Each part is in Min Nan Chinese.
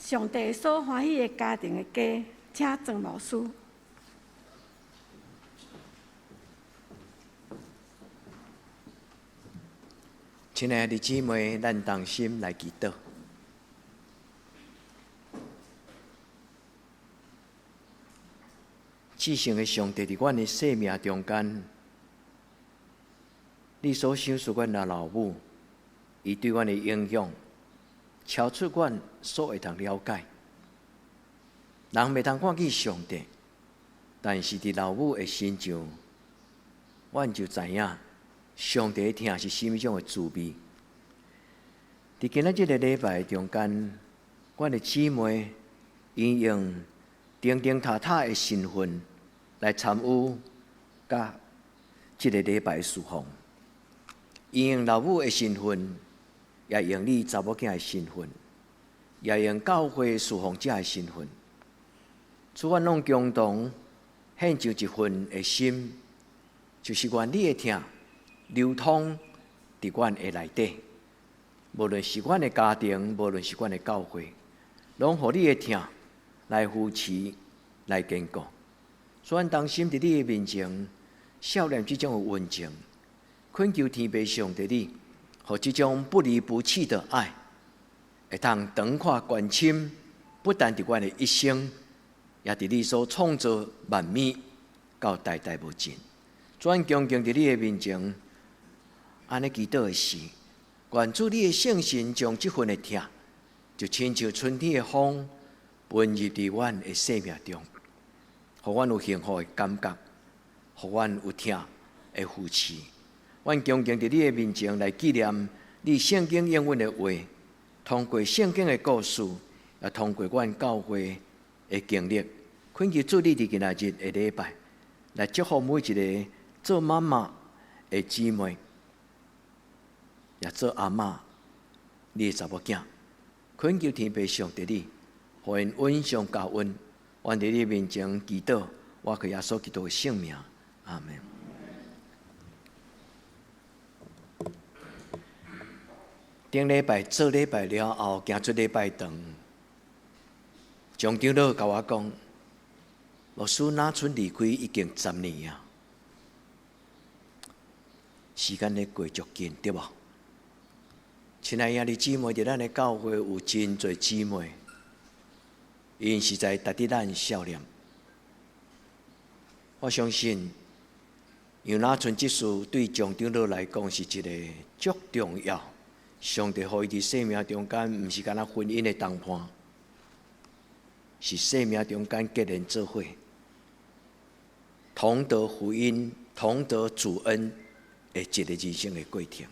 上帝所歡喜的家庭的家，請莊牧師。親愛的姊妹，咱同心來祈禱。至聖的上帝，佇阮的生命中間，你所賞賜阮的老母，伊對阮的影響，超出阮所會當了解。人袂當看見上帝，但是佇老母的身上，阮就知影上帝的疼是啥物種的滋味。佇今仔這个禮拜中間，阮的姊妹𪜶用釘釘塔塔的身份來參與佮這个禮拜事奉，𪜶用老母的身份，也用你查某囝的身份，也用教會事奉者的身份，主，阮攏共同獻上一份的心，就是願你的疼流通佇阮的內底，無論是阮的家庭，無論是阮的教會，攏予你的疼來扶持，來堅固。所以，阮同心佇你的面前，少年這種的溫情，懇求天父上帝你，予這種不離不棄的愛，會當長闊關深，不但佇阮的一生，也佇你所創造萬物到代代無盡。主，阮恭敬佇你的面前，按呢祈禱的時，願主你的聖神將這份的疼，就親像春天的風，噴入佇阮的生命中，予阮有幸福的感覺，予阮有疼的扶持。阮恭敬佇你的面前來紀念你聖經應允的話，通過聖經的故事，也通過阮教會的經歷，懇求主你佇今仔日的禮拜，來祝福每一个做媽媽的姊妹，也做阿嬤你的查某囝，懇求天父上帝你，予𪜶恩上加恩，阮佇你面前祈禱，我靠耶穌基督的聖名，阿們。頂禮拜做禮拜了後，行出禮拜堂，張長老共我講，牧師那春離開已經10年啊，時間咧過足緊，對無？親愛兄弟姊妹，佇咱的教會有真濟姊妹，𪜶實在值得咱少念。我相信楊那春執事對張長老來講是一個足重要。上帝予伊佇生命中間，毋是干焦婚姻的同伴，是生命中間結連做伙，同得福音、同得主恩的一个人生的過程。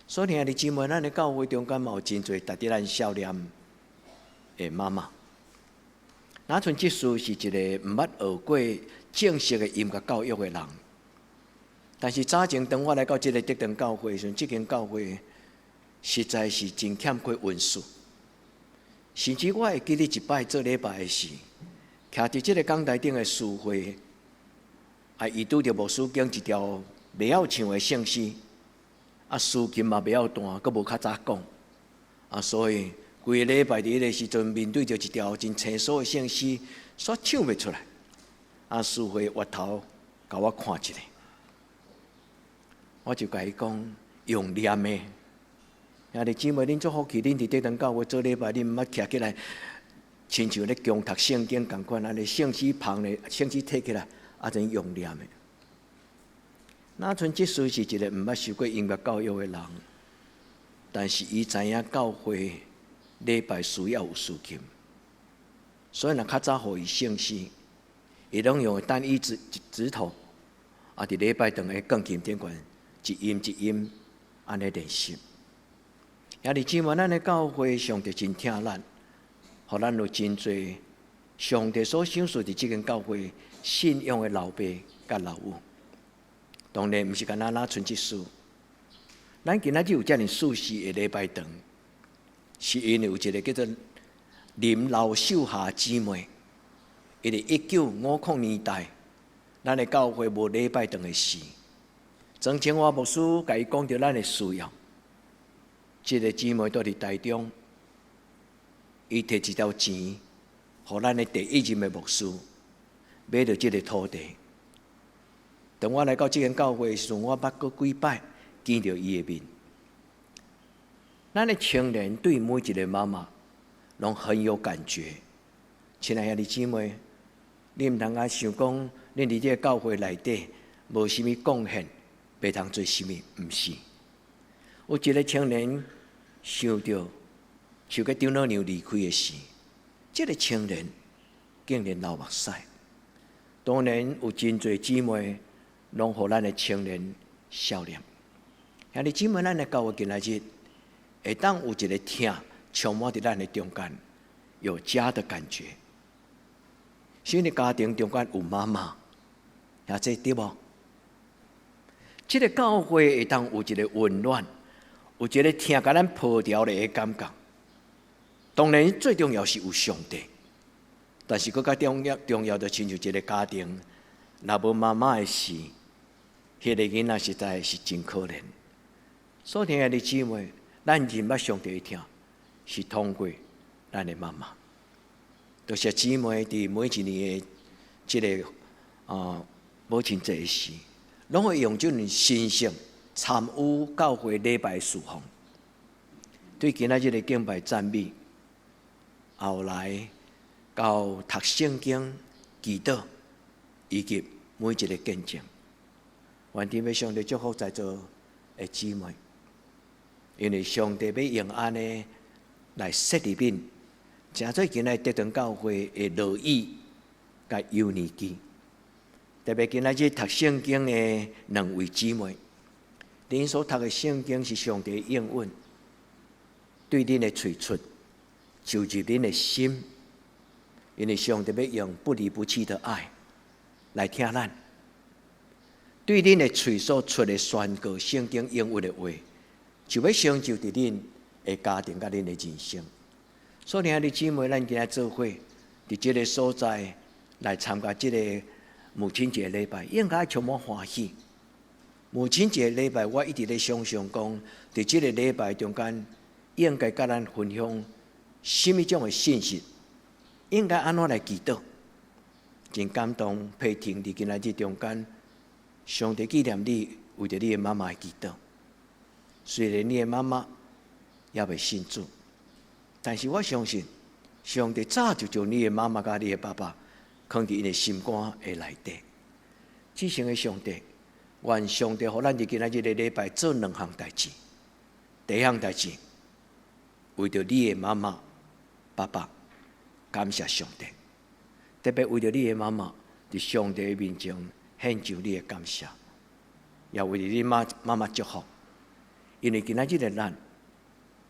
所以，兄弟姊妹，咱的教會中間嘛有真濟值得咱少念的媽媽。那春執事是一个毋捌學過正式的音樂教育的人，但是早前當我來到這个德堂教會時陣，這間教會實在是真欠缺恩賜。甚至我會記得一擺做禮拜的時，徛佇這个講台頂的司會，啊，伊拄著牧師揀一條袂曉唱的聖詩，啊，司琴嘛袂曉彈，閣無較早講，啊，所以規个禮拜佇彼个時陣面對著一條真生疏的聖詩，煞唱袂出來。啊，司會越頭共我看一下，我就共伊講用念的。兄弟姊妹，恁足福氣，恁佇德堂教會做禮拜，恁毋捌徛起來，親像咧強讀聖經仝款，按呢聖詩捧咧，聖詩提起來，啊，怎用念的？那春執事是一个毋捌受過音樂教育的人，但是伊知影教會禮拜需要有司琴，所以若較早予伊聖詩，伊攏用單一指指頭，啊，佇禮拜堂的鋼琴頂懸一音一音按呢練習。兄弟姊妹，咱的教會上帝真疼咱，予咱有真濟上帝所賞賜佇這間教會信仰的老爸佮老母。當然，毋是干焦那春執事。咱今仔日有遮爾舒適的禮拜堂，是因為有一個叫做林老秀霞姊妹，伊佇1950年代，咱的教會無禮拜堂的時，曾清華牧師共伊講著咱的需要。這个姊妹住佇台中，伊提一條錢，予咱的第一任的牧師買著這个土地。當我來到這間教會的時陣，我捌過幾擺見著伊的面。咱的青年對每一個媽媽攏很有感覺。親愛兄弟姊妹，你毋通啊想講，恁佇這个教會內底無啥物貢獻，袂通做啥物，毋是。有一個青年想著手甲長老娘離開的時，這个青年竟然流目屎。當然有真濟姊妹攏予咱的青年笑臉。兄弟姊妹，咱的教會今仔日會當有一個疼充滿佇咱的中間，有家的感覺。新的家庭中間有媽媽，也這對無？這个教會會當有一个溫暖，有一个疼共咱抱牢的感覺。當然，最重要是有上帝，但是閣較重要重要的，親像一个家庭，若無媽媽的時，彼个囡仔實在是真可憐。所以，兄弟姊妹，咱認捌上帝的疼，是通過咱的媽媽。多謝姊妹佇每一年的這个母親節的時，攏會用這種形式參與教會禮拜事奉。對今仔日的敬拜讚美，後來到讀聖經、祈禱，以及每一个見證，願天父上帝祝福在座的姊妹，因為上帝欲用按呢來設立恁，成做今仔日德堂教會的羅以佮友尼基，特別今仔日讀聖經的兩位姊妹，恁所讀的聖經是上帝的應允，對恁的喙出，就入恁的心，因為上帝欲用不離不棄的愛來疼咱，對恁的喙所出的宣告聖經應允的話，就欲成就佇恁的家庭佮恁的人生。所以，兄弟姊妹，咱今仔做伙佇這个所在來參加這个母親節禮拜，應該充滿歡喜。母親節禮拜，我一直咧想象講，佇這个禮拜中間，應該佮咱分享啥物種的信息，應該按怎來祈禱。真感動，佩婷佇今仔日中間，上帝紀念你，為著你的媽媽祈禱。雖然你的媽媽猶未信主，但是我相信，上帝早就將你的媽媽佮你的爸爸囥佇𪜶的心肝的內底。至聖的上帝，願上帝予咱佇今仔日的禮拜做兩項代誌。第一項代誌，為著你的媽媽、爸爸，感謝上帝。特別為著你的媽媽，佇上帝的面前獻上你的感謝，也為著你媽媽媽祝福。因為今仔日的咱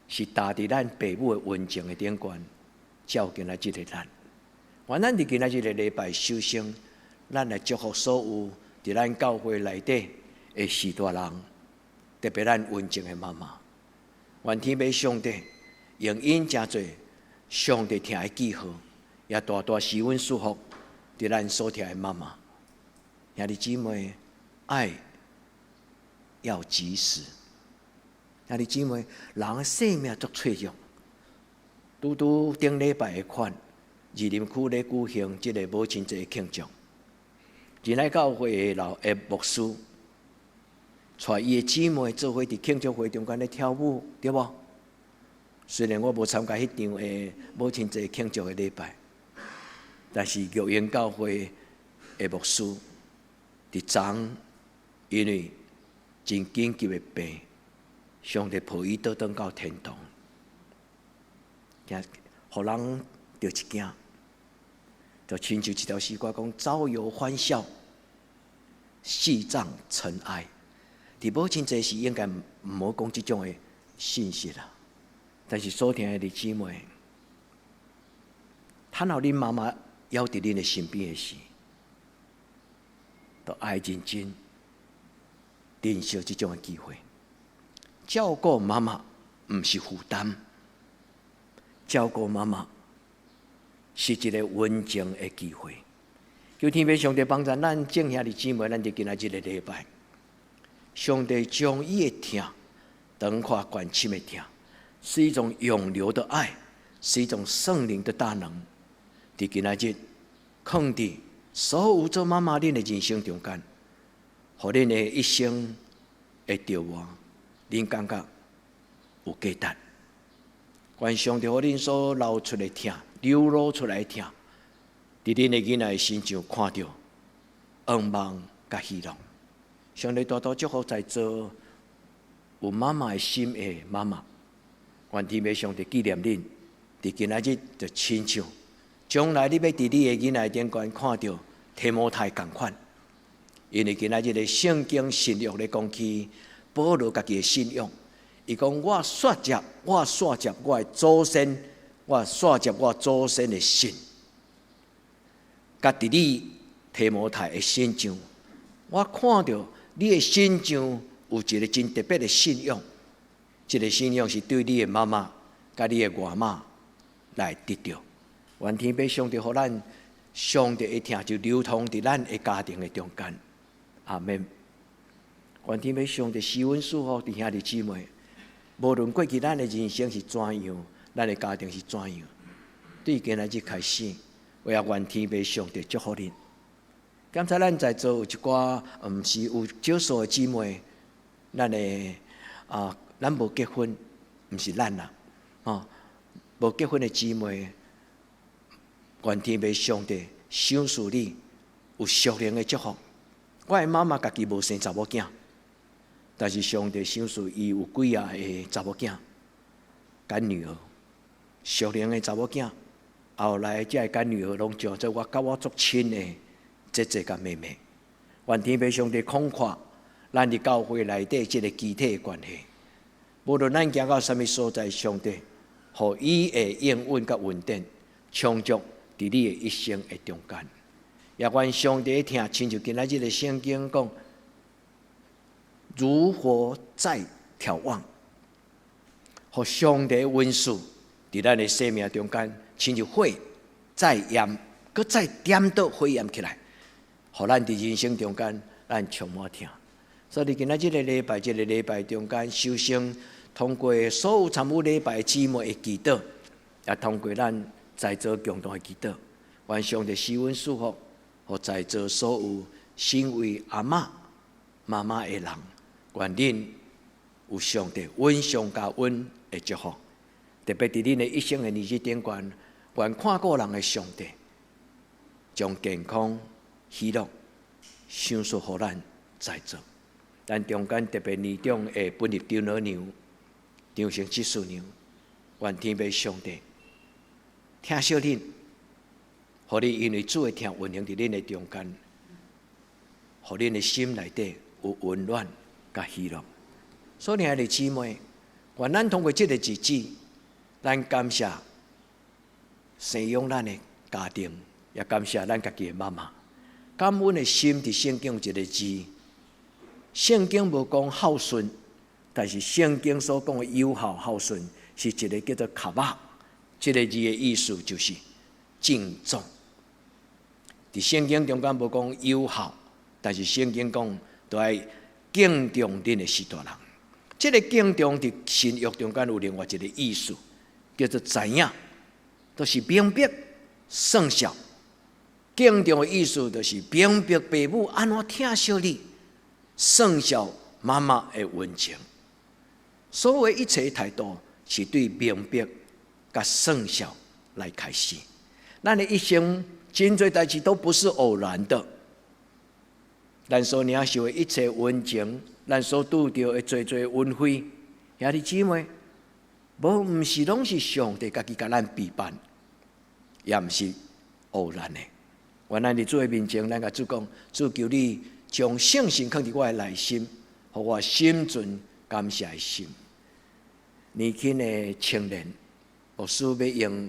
是搭佇咱父母的溫情的頂懸，才有今仔日的咱。願咱佇今仔日的禮拜，首先咱來祝福所有佇咱教會內底的序大人，特別咱溫情的媽媽。願天父上帝用𪜶成做上帝疼的記號，也大大賜阮祝福佇咱所疼的媽媽。兄弟姊妹，愛要及時。兄弟姊妹，人的生命足脆弱。拄拄頂禮拜的款，士林區咧舉行這个母親節慶祝，仁愛教會的老的牧師，帶伊的姊妹做伙佇慶祝會中間咧跳舞，對無？雖然我無參加彼場的母親節慶祝的禮拜，但是玉英教會的牧師佇昨因為真緊急的病，上帝抱伊倒轉到天堂，驚，予人著一驚，就親像一條詩歌講：朝有歡笑，夕葬塵埃。佇母親節時應該毋好講這種的信息啦。但是所疼的姊妹，趁予恁媽媽猶佇恁的身邊的時，都愛認真珍惜這種的機會。照顧媽媽毋是負擔，照顧媽媽是一个溫情的機會。求天父上帝幫助咱眾兄弟姊妹，咱佇今仔日个禮拜，上帝將伊的疼，長闊懸深的疼，是一種永留的愛，是一種聖靈的大能。佇今仔日，囥佇所有做媽媽恁的人生中間，予恁的一生會著活，恁感覺有價值。願上帝予恁所流出的疼，流露出來的疼，佇恁的囡仔的身上看著願望佮希望。上帝大大祝福在座有媽媽的心的媽媽，願天父上帝紀念恁，佇今仔日就親像將來你欲佇你的囡仔頂懸看著提摩太仝款，因為今仔日的聖經新約咧講起保羅家己的信仰，伊講我煞接，我煞接我的祖先，我煞接我祖先的信，佮佇你提摩太的身上，我看著你的身上有一個真特別的信仰，這個信仰是對你的媽媽佮你的外媽來得著。願天父上帝予咱上帝的疼就流通佇咱的家庭的中間。阿們。願天父上帝施恩賜福佇兄弟姊妹，無論過去咱的人生是怎樣，咱的家庭是怎樣，對今仔日開始，我也願天父上帝祝福恁。剛才咱在座有一寡，毋是有少數的姊妹，咱的啊，咱無結婚，毋是咱啦，吼，無結婚的姊妹，願天父上帝賞賜你有屬靈的祝福。我的媽媽家己無生查某囝，但是上帝賞賜伊有幾仔个查某囝，佮女兒，屬靈的查某囝。後來這个干女兒攏成做我佮我足親的姐姐佮妹妹。願天父上帝擴闊咱佇教會內底這个肢體的關係。無論咱行到啥物所在，上帝予伊的應允佮恩典充足佇你的一生的中間。也願上帝疼，親像今仔日的聖經講，如火再挑旺，予上帝恩賜佇咱的生命中間，親像火再炎，閣再點著火焰起來，予咱佇人生中間，咱充滿疼。所以今仔這個禮拜，這個禮拜中間，首先通過所有參與禮拜姊妹的祈禱，也通過咱在座共同的祈禱，願上帝施恩賜福，予在座所有身為阿嬤、媽媽的人，願恁有上帝恩上加恩的祝福。特別佇恁的一生的日子頂懸，願看顧人的上帝，將健康、喜樂賞賜予咱在座。咱中間特別年長的本日長老娘、張成執事娘，願天父上帝疼惜恁，予你因為主的疼運行佇恁的中間，予恁的心內底有溫暖佮喜樂。所以，兄弟姊妹，願咱通過這個日子，咱感謝生養咱的家庭，也感謝咱家己的媽媽。感恩的心佇聖經有一個字，聖經無講孝順，但是聖經所講的有效孝順，是一個叫做卡巴，這個字的意思就是敬重。佇聖經中間無講有孝，但是聖經講都愛敬重恁的序大人。這個敬重佇新約中間有另外一個意思，叫做知影，就是明白算數。敬重的意思就是明白爸母按怎疼惜你，算數媽媽的溫情。所有一切態度是對明白佮算數來開始。咱的一生真濟代誌都不是偶然的。咱所領受的一切溫情，咱所拄著的濟濟恩惠，兄弟姊妹，無毋是攏是上帝家己共咱備辦，也毋是偶然的。願咱佇主的面前，咱共主講：主求你將聖神囥佇我的內心，予我心存感謝的心。年輕的青年，牧師欲用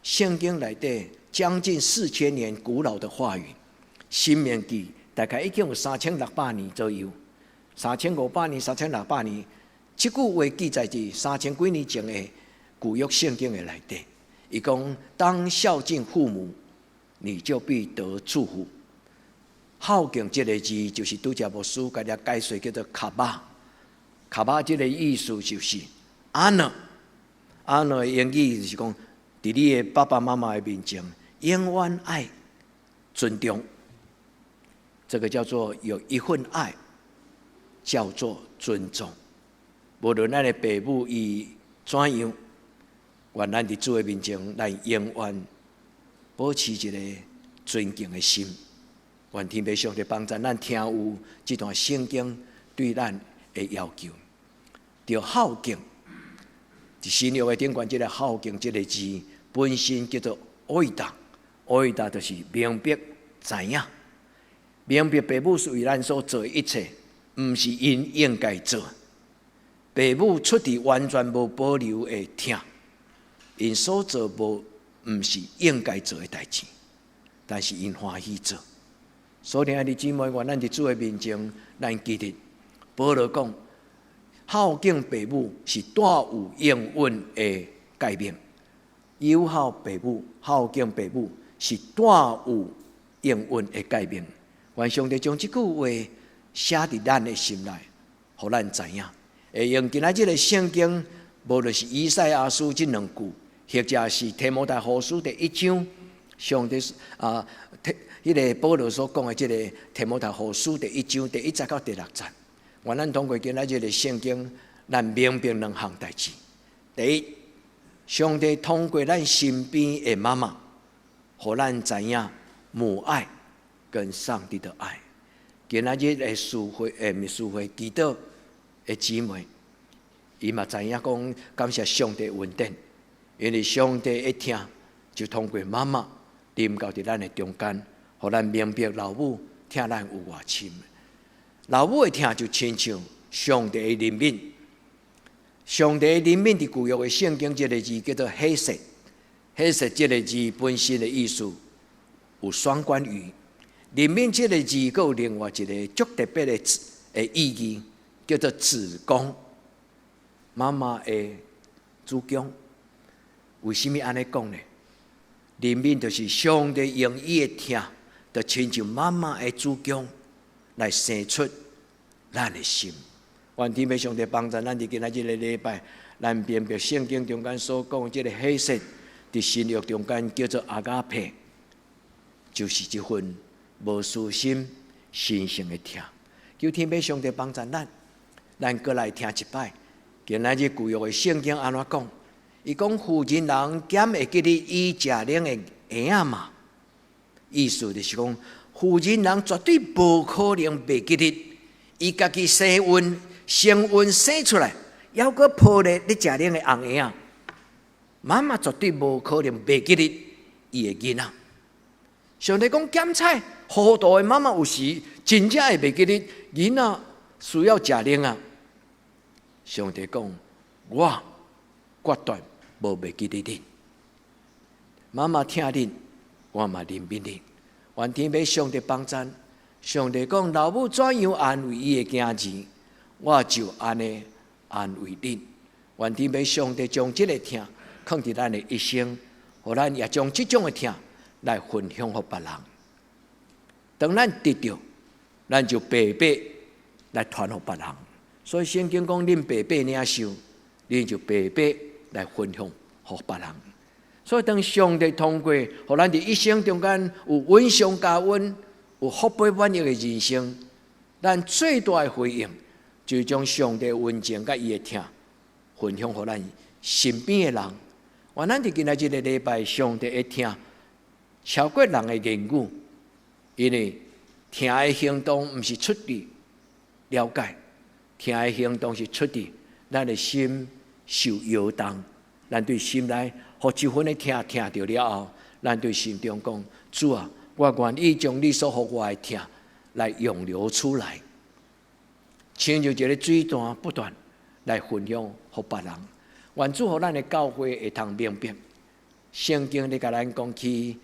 聖經內底將近4000年古老的話語，《申命記》大概已經有3600年左右，3500年、3600年，這句話記載佇三千幾年前的舊約聖經的內底。伊講：當孝敬父母，你就必得祝福。孝敬這個字，就是拄才牧師共你解說叫做卡巴。卡巴這個意思就是 honor，honor 的英語就是講佇你的爸爸媽媽的面前，永遠愛尊重。這個叫做有一份愛，叫做尊重。無論咱的爸母伊怎樣，願咱佇主的面前，咱永遠保持一個尊敬的心。願天父上帝幫助咱聽有這段聖經對咱的要求。著孝敬，佇新約的頂懸，這個孝敬這個字本身叫做愛達，愛達就是明白知影，明白爸母是為咱所做的一切，毋是𪜶應該做。爸母出佇完全無保留的疼，𪜶所做無毋是應該做的代誌，但是𪜶歡喜做。所以，兄弟姊妹，願咱佇主的面前，咱記得保羅講，孝敬爸母是帶有應允的誡命。友孝爸母，孝敬爸母是帶有應允的誡命。願上帝將這句話寫佇咱的心內，予咱知影。會用今仔日的聖經，無論是以賽亞書這兩句，或者是提摩太後書第一章，上帝啊，彼個保羅所講的這個提摩太後書第一章第一節到第六節，願咱通過今仔日的聖經，咱明白兩項代誌。第一，上帝通過咱身邊的媽媽，予咱知影母愛跟上帝的愛。今仔日的聚會，毋是聚會，祈禱的姊妹，伊嘛知影講感謝上帝恩典，因為上帝的疼就通過媽媽臨到佇咱的中間，予咱明白老母疼咱有偌深。老母的疼就親像上帝的憐憫，上帝的憐憫佇舊約的聖經這個字叫做黑色，黑色這個字本身的意思有雙關語。憐憫這個字，閣有另外一個足特別的意義，叫做子宮，媽媽的子宮。為啥物按呢講呢？憐憫就是上帝用伊的疼，就親像媽媽的子宮來生出咱的心。願天父上帝幫助咱佇今仔日個禮拜，咱明白聖經中間所講這個黑色，佇新約中間叫做阿加佩，就是這份無私心、神聖的疼。求天父上帝幫助咱，咱閣來聽一擺。今仔日舊約的聖經按怎講？伊講婦人人敢會記得伊食奶的嬰仔嗎？意思就是講，婦人人絕對無可能袂記得，伊家己生孕、生孕生出來，猶閣抱咧咧食奶的紅嬰仔，媽媽絕對無可能袂記得伊的囡仔。上帝講檢采糊塗的媽媽有時真正會袂記得囡仔需要食奶啊。上帝講，我決斷無袂記得恁。媽媽疼恁，我嘛憐憫恁。願天父上帝幫贊。上帝講，老母怎樣安慰伊的囝兒，我就按呢安慰恁。願天父上帝將這個疼囥佇咱的一生，予咱也將這種的疼來分享予別人。當咱得著，咱就白白來傳予別人。所以聖經講，恁白白領受，恁就白白來分享予別人。所以當上帝通過，予咱佇一生中間有恩上加恩，有福杯滿溢的人生，咱最大的回應，就是將上帝溫情佮伊的疼分享予咱身邊的人。願咱佇今仔這個禮拜，上帝的疼超過人的言語，因為疼的行動毋是出佇了解，疼的行動是出佇咱的心受搖動，咱對心內予這份的疼疼著了後，咱對心中講：主啊，我願意將你所予我的疼來湧流出來，親像一個水潭不斷來分享予別人。願主予咱的教會會通明白，聖經咧共咱講起，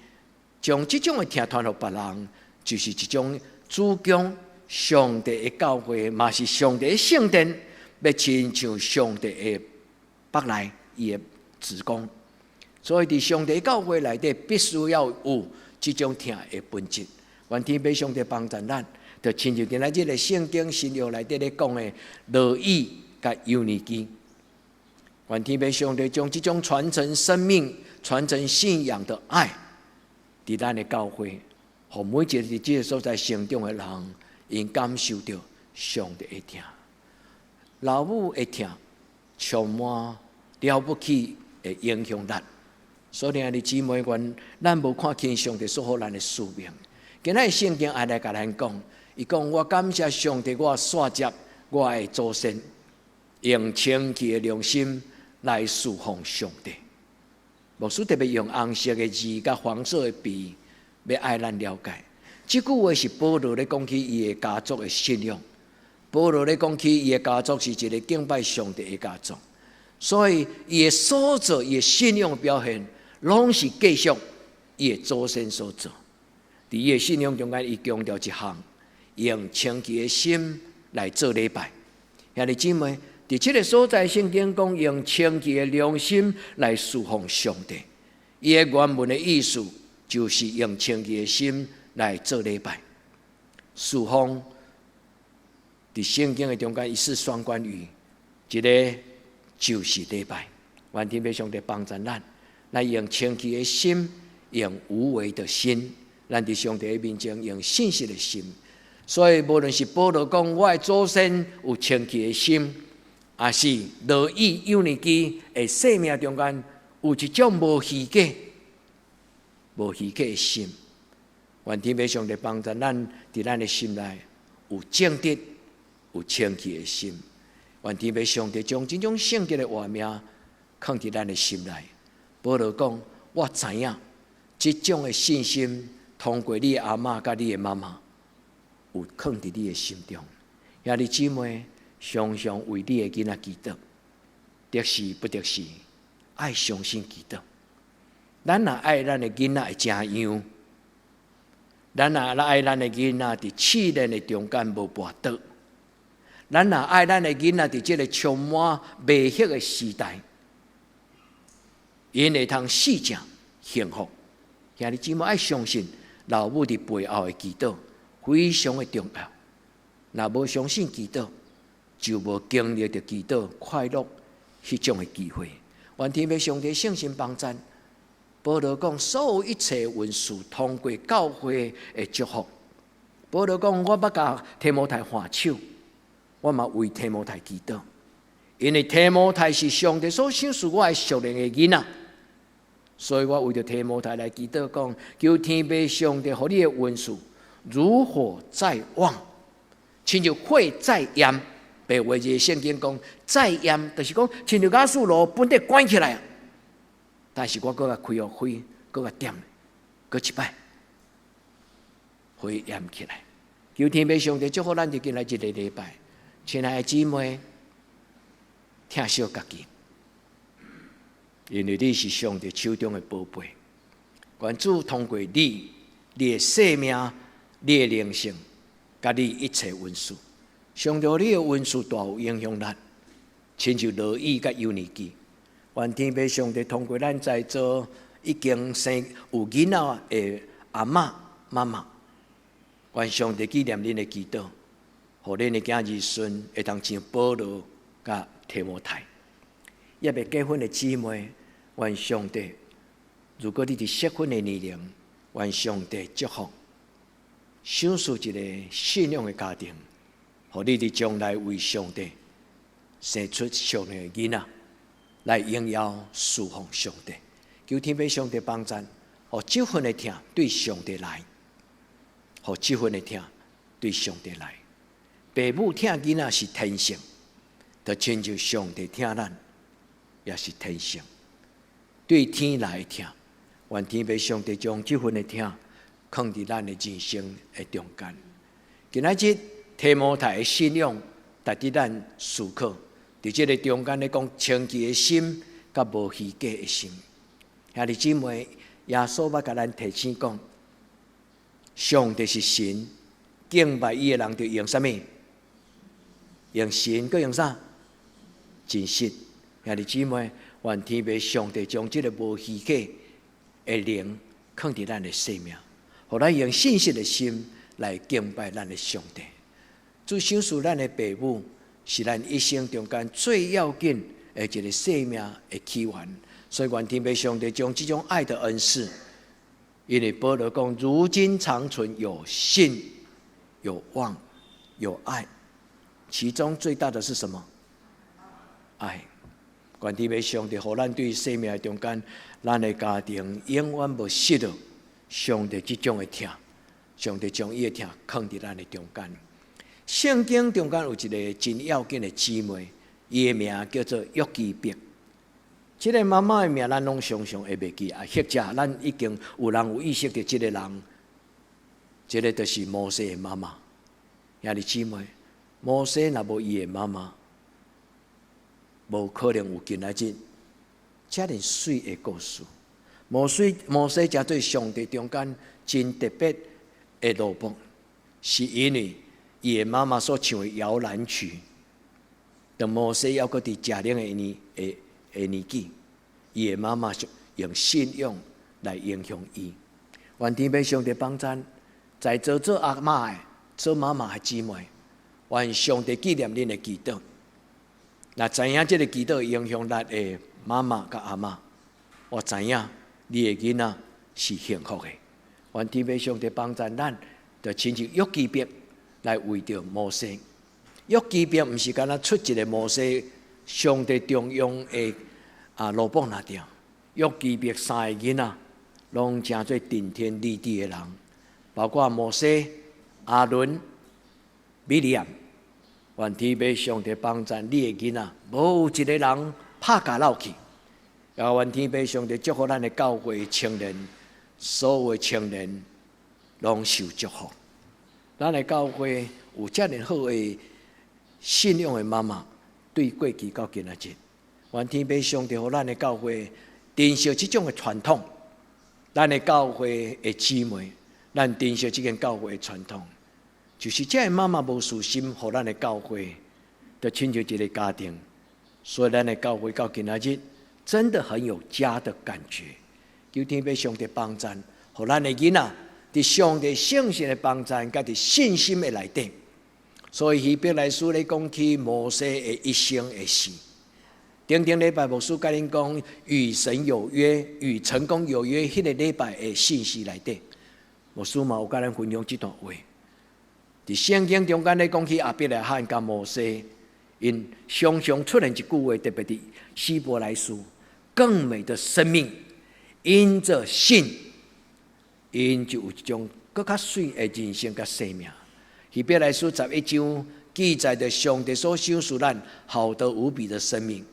將這種的疼傳予別人，就是一種主供上帝的教會，嘛是上帝的聖殿，欲親像上帝的腹內伊的子宮。所以佇上帝教會內底，必須要有這種疼的本質。願天父上帝幫助咱，就親像今仔日的聖經新約內底咧講的羅以佮友尼基。願天父上帝將這種傳承生命、傳承信仰的愛，佇咱的教會，予每一個佇這个所在成長的人，𪜶感受著上帝的疼，老母的疼，充滿了不起的影響力。所以，兄弟姊妹，願咱無看輕上帝所予咱的使命。今仔日聖經愛來共咱講，伊講我感謝上帝，我煞接我的祖先，用清潔的良心來侍奉上帝。牧師特別用紅色的字佮黃色的筆，欲愛咱了解。這句話是保羅咧講起伊的家族的信仰。保羅咧講起伊的家族是一个敬拜上帝的家族，所以伊的所做、伊的信仰表現，攏是繼續伊的祖先所做。佇伊的信仰中間，伊強調一項，用清潔的心來做禮拜。兄弟姊妹，佇這个所在，聖經講用清潔的良心來侍奉上帝。伊的原文的意思就是用清潔的心來做禮拜。侍奉佇聖經的中間，伊是雙關語，一个就是禮拜。願天父上帝幫助咱，來用清潔的心，用無偽的心，咱佇上帝的面前用信實的心。所以，無論是保羅講我的祖先有清潔的心，抑是羅以友尼基的生命中間有一種無虛假、無虛假的心。願天父上帝幫助咱，佇咱的心內有正直、有清潔的心。願天父上帝將這種聖潔的畫面囥佇咱的心內。保羅講：我知影這種的信心，通過你的阿嬤佮你的媽媽，有囥佇你的心中。兄弟姊妹，常常為你的囡仔祈禱，得時不得時，愛相信祈禱。咱若愛咱的囡仔會成樣，咱若愛咱的囡仔佇試煉的中間無跋倒，咱若愛咱的囡仔佇這个充滿迷惑的時代，𪜶會通試正幸福。兄弟姊妹愛相信老母佇背後的祈禱非常的重要。若無相信祈禱，就無經歷著祈禱快樂彼種的機會。願天父上帝聖神幫贊。保羅講，所有一切恩賜通過教會的祝福。保羅講，我欲共提摩太挽手，我嘛為提摩太祈禱，因為提摩太是上帝所賞賜我的屬靈的囡仔，所以我為著提摩太來祈禱，講求天父上帝予你的恩賜如火再旺，親像火再炎。白話字聖經講再炎，就是講親像瓦斯爐本底關起來。但是我閣共開予火，閣共點，閣一擺，火炎起來。求天父上帝祝福咱佇今仔這个禮拜，親愛的姊妹，疼惜家己，因為你是上帝手中的寶貝。願主通過你，你的生命、你的靈性，佮你一切恩賜，上帝你的恩賜大有影響力，親像羅以佮友尼基。願天父上帝通過咱在座已經生有囡仔的阿嬤、媽媽，願上帝紀念恁的祈禱，予恁的囝兒孫會當像保羅佮提摩太。猶未結婚的姊妹，願上帝，如果你佇適婚的年齡，願上帝祝福，賞賜一个信仰的家庭，予你佇將來為上帝生出屬靈的囡仔，來榮耀侍奉上帝。求天父上帝幫贊，予這份的疼對上帝來，予這份的疼對上帝來。爸母疼囡仔是天性，就親像上帝疼咱，也是天性。對天來的疼，願天父上帝將這份的疼囥佇咱的人生的中間。今仔日提摩太的信仰，值得咱思考。佇這个中間咧講清潔的心，佮無虛假的心。兄弟姊妹，耶穌欲共咱提醒講，上帝是神，敬拜伊的人著用啥物？用神，閣用啥？真實。兄弟姊妹，願天父上帝將這个無虛假的靈囥佇咱的生命，予咱用信實的心來敬拜咱的上帝。主賞賜咱的父母，是咱一生中間最要緊的一个生命的起源。所以願天父上帝將這種愛的恩賜，因為保羅講，如今長存有信、有望、有愛，其中最大的是什麼？愛。願天父上帝，予咱對生命的中間，咱的家庭永遠無失落上帝這種的疼，上帝將伊的疼囥佇咱的中間。聖經中間有一個真要緊的姊妹，伊的名叫做約基別。這個媽媽的名，咱攏常常會袂記啊，或者咱已經有人有意識著這個人，這個就是摩西的媽媽。兄弟姊妹，摩西若無伊的媽媽，無可能有今仔日遮爾媠的故事。摩西，摩西成做上帝中間真特別的奴僕，是因為伊的媽媽所唱的搖籃曲。當摩西猶閣佇食奶的年紀，伊的媽媽用信仰來影響伊。願天父上帝幫贊，在座做阿嬤的、做媽媽的姊妹，願上帝紀念恁的祈禱。若知影這个祈禱影響咱的媽媽佮阿嬤，我知影你的囡仔是幸福的。願天父上帝幫贊咱，就親像約基別來為著摩西。約基別毋是干焦出一个摩西上帝重用的奴僕爾爾。約基別三個囡仔，攏成做頂天立地的人，包括摩西、亞倫、米利暗。願天父上帝幫贊你的囡仔，無一个人拍假落去。也願天父上帝祝福咱的教會青年，所有的青年攏受祝福。咱的教會有遮爾好的信仰的媽媽，對過去到今仔日，願天父上帝予咱的教會珍惜這種的傳統。咱的教會的姊妹，咱珍惜這間教會的傳統，就是這个媽媽無私心，予咱的教會，就親像一个家庭。所以咱的教會到今仔日，真的很有家的感覺。求天父上帝幫贊，予咱的囡仔佇上帝聖神的幫贊，佮佇信心的內底。所以希伯來書咧講起摩西的一生的事。頂頂禮拜牧師共恁講與神有約、與成功有約，彼个禮拜的信息內底，牧師嘛有共咱分享這段話。佇聖經中間咧講起亞伯拉罕佮摩西，𪜶常常出現一句話，特別佇希伯來書，更美的生命，因著信，𪜶就有一種閣較媠的人生佮生命。希伯來書11章記載著上帝所賞賜咱好得無比的生命。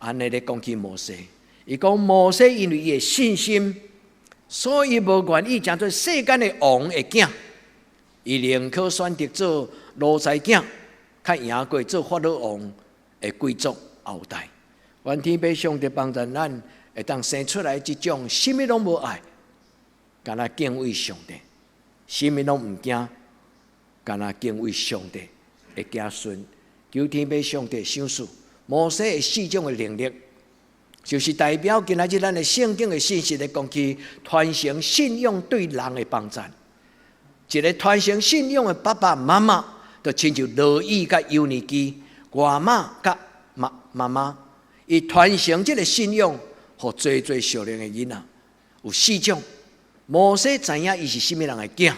按呢咧講起摩西，伊講摩西因為伊的信心，所以無願意成做世間的王的囝，伊寧可選擇做奴才囝，較贏過做法老王的貴族後代。願天父上帝幫助咱，會當生出來這種啥物攏無愛，干焦敬畏上帝，啥物攏毋驚，干焦敬畏上帝的子孫。求天父上帝賞賜摩西的四種的能力，就是代表今仔日咱的聖經的信息咧講起傳承信仰對人的幫贊。一个傳承信仰的爸爸媽媽，就親像羅以佮友尼基，外媽佮媽媽媽，伊傳承這个信仰，予濟濟少年的囡仔。有四種。摩西知影伊是啥物人的囝。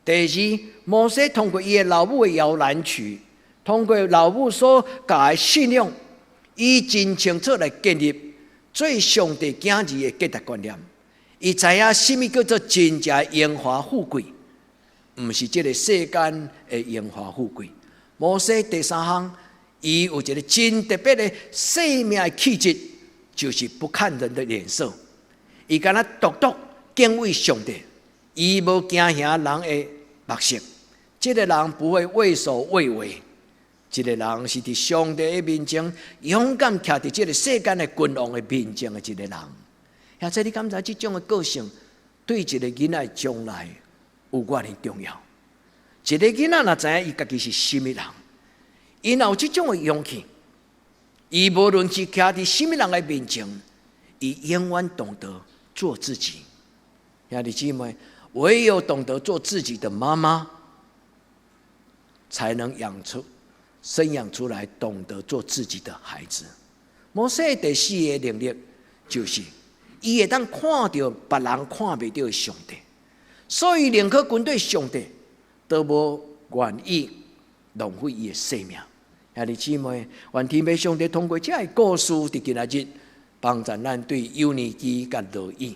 第二，摩西通過伊的老母的搖籃曲，通過老母所教的信仰，伊真清楚來建立做上帝囝兒的價值觀念。伊知影啥物叫做真正榮華富貴，毋是這个世間的榮華富貴。摩西第三項，伊有一个真特別的生命的氣質，就是不看人的臉色。伊敢若獨獨敬畏上帝，伊無驚嚇人的目色。這个人不會畏首畏尾，這个人是佇上帝的面前勇敢徛佇這个世間的君王的面前的一个人。兄弟，你敢知這種的個性對一个囡仔將來有偌爾重要？一个囡仔若知影伊家己是啥物人，伊若有這種的勇氣，伊無論是徛佇啥物人的面前，伊永遠懂得做自己。兄弟姊妹，唯有懂得做自己的媽媽，才能養出、生養出來懂得做自己的孩子。摩西第四个能力就是伊會當看著別人看袂著的上帝，所以寧可軍隊上帝都無願意浪費伊的生命。兄弟姊妹，願天父上帝通過這个故事，佇今仔日幫助咱對友尼基佮羅以。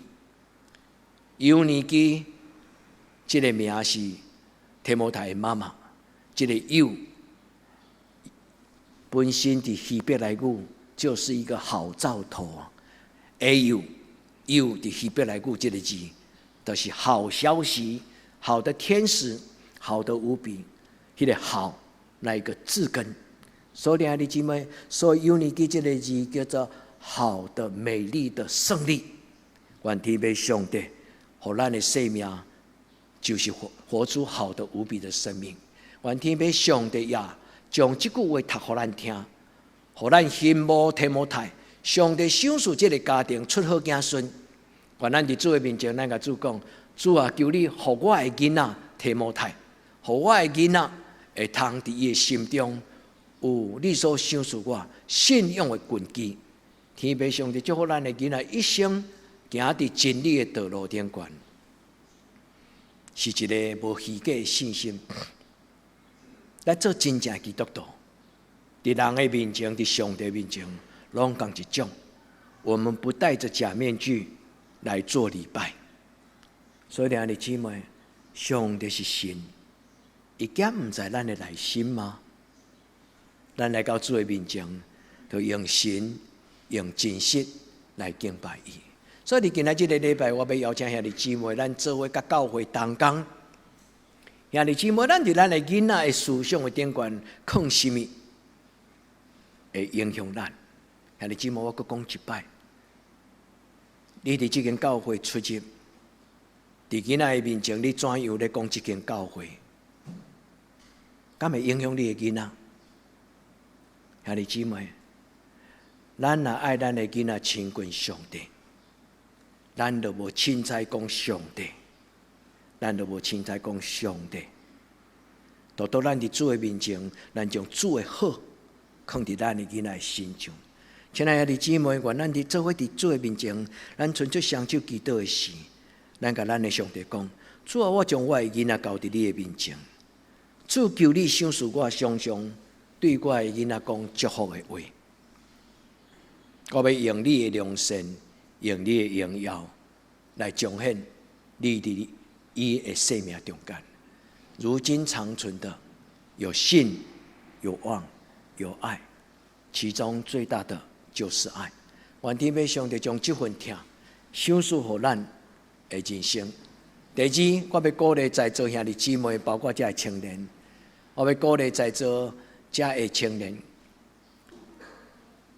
友尼基這个名是提摩太的媽媽，這个友本身佇希伯來語就是一個好兆頭。哎呦，友佇希伯來語這个字，就是好消息、好的天使、好的無比，彼个好那一個字根。所以兄弟姊妹，所以友尼基這个字叫做好的、美麗的勝利。願天父上帝，予咱的生命就是活出好的無比的生命。願天父上帝也將這句話讀予咱聽，予咱羨慕提摩太。上帝賞賜這个家庭出好子孫。願咱佇主的面前，咱共主講：主啊，求你予我的囡仔提摩太，予我的囡仔會通佇伊的心中有你所賞賜我信仰的根基。天父上帝祝福咱的囡仔一生行佇真理的道路頂懸，是一个無虛假的信心。來做真正基督徒，佇人的面前，佇上帝面前，攏仝一種。我們不戴著假面具來做禮拜。所以，兄弟姊妹，上帝是神，伊敢毋知咱的內心嗎？咱來到主的面前，就用神、用真實來敬拜伊。所以，佇今仔這个禮拜，我欲邀請兄弟姊妹，咱做伙佮教會同工。兄弟姊妹，咱佇咱的囡仔的思想的頂懸，囥啥物會影響咱？兄弟姊妹，我閣講一擺，你佇這間教會出入，佇囡仔的面前，你怎樣咧講這間教會？敢會影響你的囡仔？兄弟姊妹，咱若愛咱的囡仔親近上帝，咱就無凊彩講上帝，咱就無凊彩講上帝。獨獨咱佇主的面前，咱將主的好囥佇咱的囡仔的身上。親愛的姊妹，願咱佇做伙佇主的面前，咱伸出雙手祈禱的時，咱共咱的上帝講：主啊，我將我的囡仔交佇你的面前。主求你賞賜我，常常對我的囡仔講祝福的話。我欲用你的良善，用你的榮耀來彰顯你佇伊的生命中間。如今長存的有信、有望、有愛，其中最大的就是愛。願天父上帝將這份疼賞賜予咱的人生。第二，我欲鼓勵在座兄弟姊妹，包括遮的青年，我欲鼓勵在座遮的青年，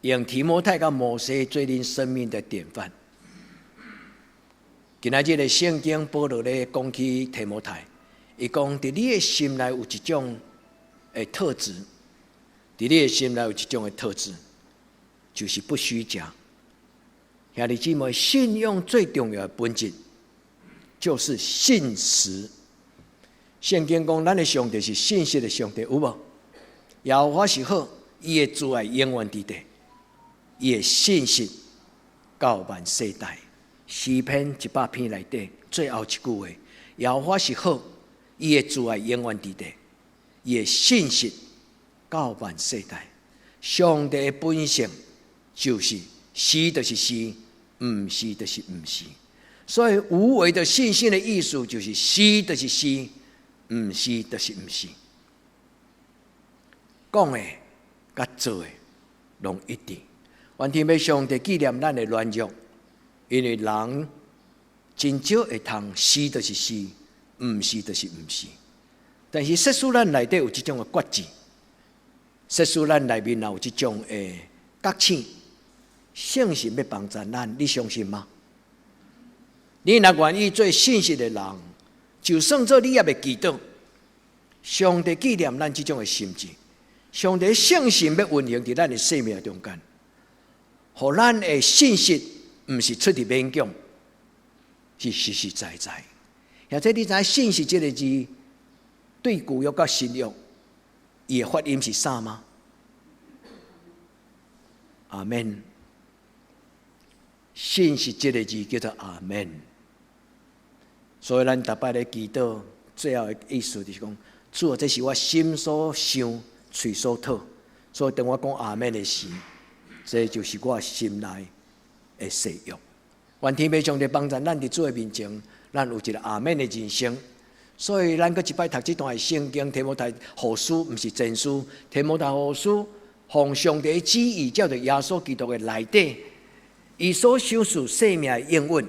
用提摩太佮摩西做恁生命的典範。今仔日的聖經保羅咧講起提摩太，伊講佇你的心內有一種的特質，佇你的心內有一種的特質，就是不虛假。兄弟姊妹，信仰最重要的本質就是信實。聖經講，咱的上帝是信實的上帝，有無？耶和華是好，伊的慈愛永遠佇地，伊的信實到萬世代。詩篇100篇內底最後一句話：耶和華是好，伊的慈愛永遠佇地，伊的信實到萬世代。上帝的本性就是是就是是，毋是就是毋是。所以無偽的信心的意思就是是就是是，毋是就是毋是。講的佮做的攏一致。願天父上帝紀念咱的軟弱，因為人真少會通是就是是，毋是就是毋是。但是，設使咱內底有這種的決志，設使咱內面也有這種的覺醒，聖神欲幫助咱，你相信嗎？你若願意做信實的人，就算做你猶未祈禱，上帝紀念咱這種的心志，上帝聖神欲運行佇咱的生命中間，予咱的信實毋是出佇勉強，是實實在在。而且你知信實這个字，對舊約佮新約，伊的發音是啥嗎？阿門。信實這个字叫做阿門。所以咱逐擺咧祈禱，最後的意思就是講：主啊，這是我心所想、喙所吐。所以當我講阿門的時，這就是我心內的誓約。願天父上帝幫助咱佇主的面前，咱有一个阿門的人生。所以咱閣一擺讀這段的聖經，提摩太後書，毋是前書，提摩太後書，奉上帝旨意，照著耶穌基督的內底，伊所賞賜生命的應允。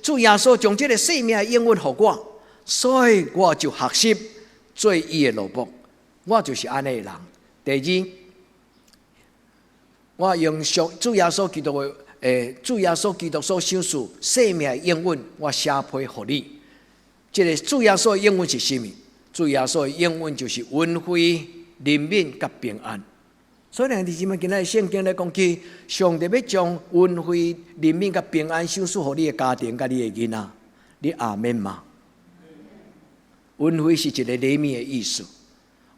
主耶穌將這个生命的應允予我，所以我就學習做伊的奴僕，我就是按呢的人。第二，我用上主耶穌基督的主耶穌基督所賞賜生命的應允，我寫批予你。這个主耶穌的應允是啥物？主耶穌的應允就是恩惠、憐憫佮平安。所以，兄弟姊妹，今仔日聖經咧講起，上帝欲將恩惠、憐憫佮平安賞賜予你的家庭佮你的囡仔，你阿們嗎？恩惠是一个禮物的意思。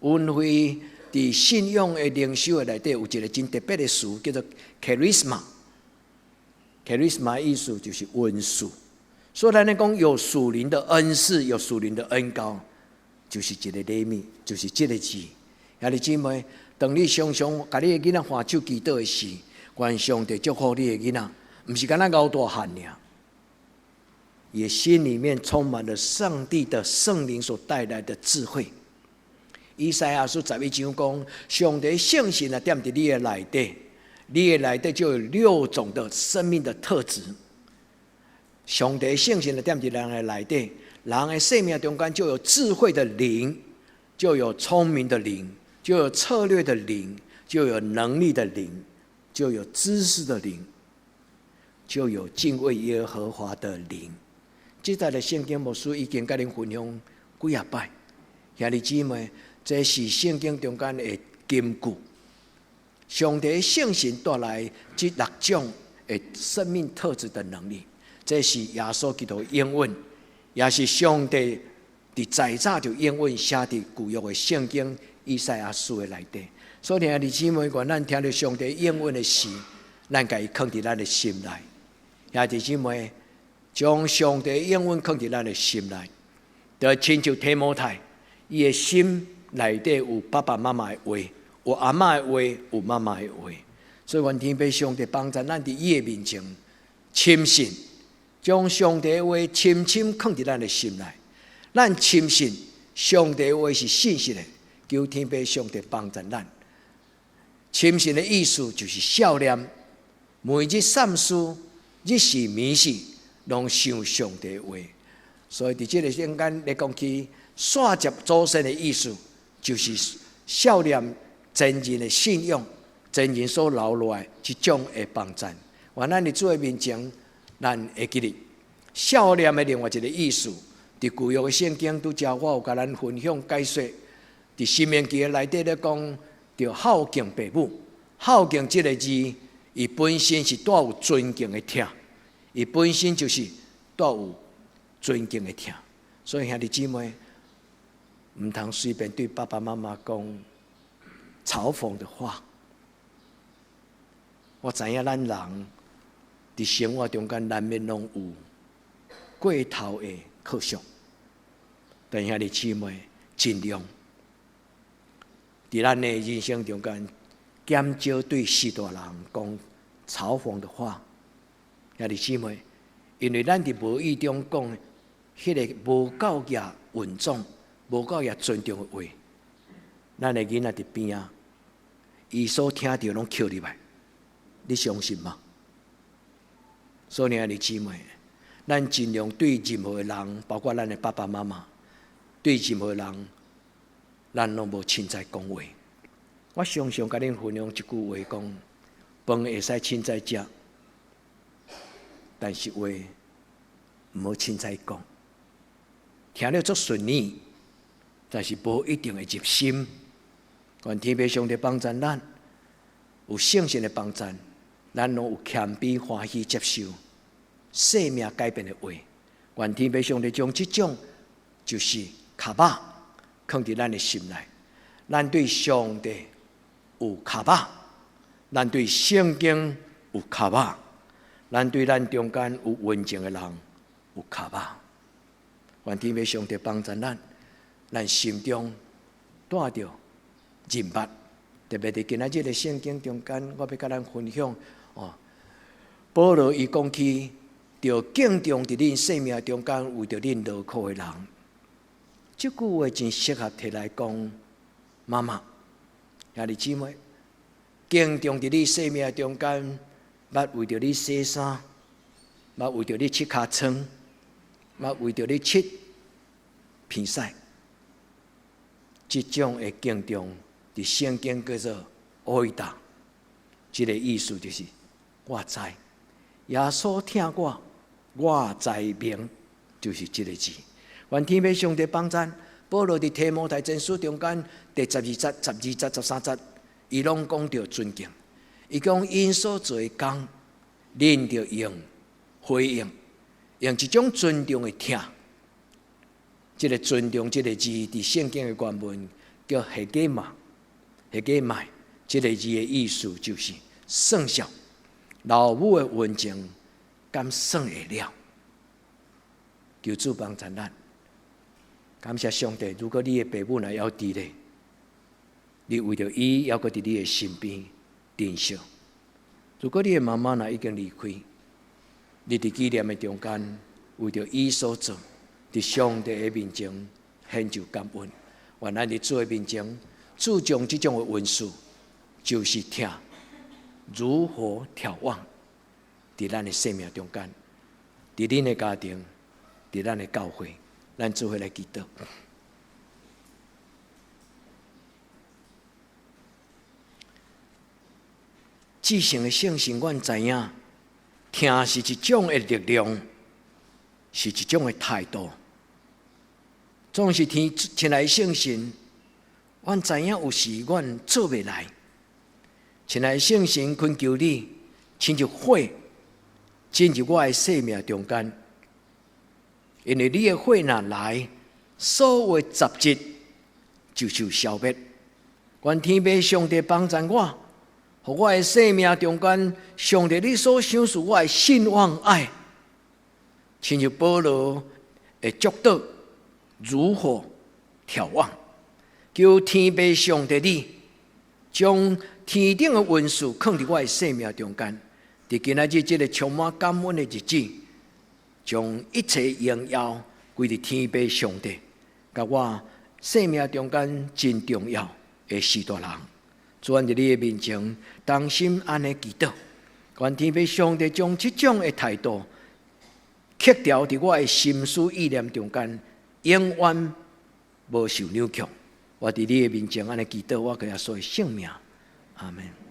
恩惠佇信仰的靈修的內底有一个真特別的詞，叫做 charisma。charisma 意思就是恩賜。所以咱咧講有屬靈的恩賜，有屬靈的恩膏，就是一个禮物，就是這个字。兄弟姊妹，當你常常共你的囡仔挽手祈禱的時，願上帝祝福你的囡仔，毋是干焦𠢕大漢爾，伊心裡面充滿了上帝的聖靈所帶來的智慧。以賽亞書11章講，上帝聖神啊，踮佇你的內底，你的內底就有六種的生命的特質。上帝聖神啊，踮佇人的內底，人的生命中間就有智慧的靈，就有聰明的靈，就有策略的靈，就有能力的靈，就有知識的靈，就有敬畏耶和華的靈。這節的聖經牧師已經共恁分享幾仔擺，兄弟姊妹，這是聖經中間的金句。上帝聖神帶來這六種的生命特質的能力，這是耶穌基督的應允，也是上帝佇在早就應允寫佇舊約的聖經以賽亞書的內底。所以兄弟姊妹，願咱聽著上帝應允的時，咱共伊囥佇咱的心內。兄弟姊妹，將上帝應允囥佇咱的心內，就親像提摩太，伊的心內底有爸爸媽媽的話，有阿嬤的話，有媽媽的話。所以願天父上帝幫助咱佇伊的面前，深信將上帝的話深深囥佇咱的心內。咱深信上帝的話是信實的，求天父上帝幫助咱。深信的意思就是數念，每日三思，日時暝時，攏想上帝的話。所以佇這个瞬間來講起，紲接祖先的意思，就是數念前人的信仰，前人所留落來這種的幫贊。願咱佇主的面前，咱會記得數念的另外一个意思。佇舊約的聖經拄才我有共咱分享解說，佇申命記的內底咧講，著孝敬父母。孝敬這个字，伊本身是帶有尊敬的疼，伊本身就是帶有尊敬的疼。所以兄弟姊妹，毋通隨便對爸爸媽媽講嘲諷的話。我知影咱人佇生活中間難免攏有過頭的可惜，但兄弟姊妹盡量佇咱的人生中間減少對序大人講嘲諷的話。兄弟姊妹，因為咱佇無意中講彼个無夠額穩重、無夠額尊重的話，咱的囡仔佇邊仔，伊所聽著攏抾入來，你相信嗎？所以兄弟姊妹，咱盡量對任何的人，包括咱的爸爸媽媽，對任何人，咱攏無凊彩講話。我常常共恁分享一句話，講飯會使凊彩食，但是話毋好凊彩講。聽了足順耳，但是無一定會入心。願天父上帝幫助咱，有聖神的幫助，咱攏有謙卑歡喜接受生命改變的話。願天父上帝將這種就是跤肉囥佇咱的心內，咱對上帝有跤肉，咱對聖經有跤肉。咱對咱中間有恩情的人有跤肉。願天父上帝幫助咱，咱心中帶著認捌，特別佇今仔日的聖經中間，我欲佮咱分享哦。保羅伊講起，著敬重佇恁生命中間為著恁勞苦的人，這句話真適合提來講媽媽、兄弟姊妹，敬重佇你生命中間，捌為著你洗衫，捌為著你拭尻瘡，捌為著你拭鼻屎，這種的敬重，佇聖經叫做愛達，這個意思就是我知耶穌疼我，我知明，就是這個字。願天父上帝幫贊，保羅佇提摩太前書中間第12節、12節、13節，伊攏講著尊敬。伊講𪜶所做的工，恁著用回應，用一種尊重的疼。這個尊重這個字，佇聖經的原文叫 hégémai，hégémai，這個字的意思就是算數。老母的恩情，敢算會了？求主幫助咱，感謝上帝。如果你的爸母若猶佇咧，你為著伊猶閣佇你的身邊珍惜。如果你的媽媽若已經離開，你佇紀念的中間，為著伊所做，佇上帝的面前獻上感恩。願咱佇主的面前注重這種的恩賜，就是疼。如何眺望？佇咱的生命中間，佇恁的家庭，佇咱的教會，咱做伙來祈禱。至聖的聖神，阮知影，疼是一種的力量，是一種的態度。總是天親愛的聖神，阮知影有時阮做袂來。親愛的聖神，懇求你，親像火進入我的生命中間，因為你的火若來，所有雜質就受消滅。願天父上帝幫助我，予我的生命中間，上帝你所賞賜我的信望愛，親像保羅的祝禱如火眺望，求天父上帝你將天頂的恩賜囥佇我的生命中間，佇今仔日這個充滿感恩的日子，將一切榮耀歸佇天父上帝，佮我生命中間真重要的序大人。主，阮佇你的面前，同心按呢祈禱，願天父上帝將這種的態度刻牢佇我的心思意念中間，永遠無受扭曲。我佇你的面前按呢祈禱，我佮耶穌的聖名。阿們。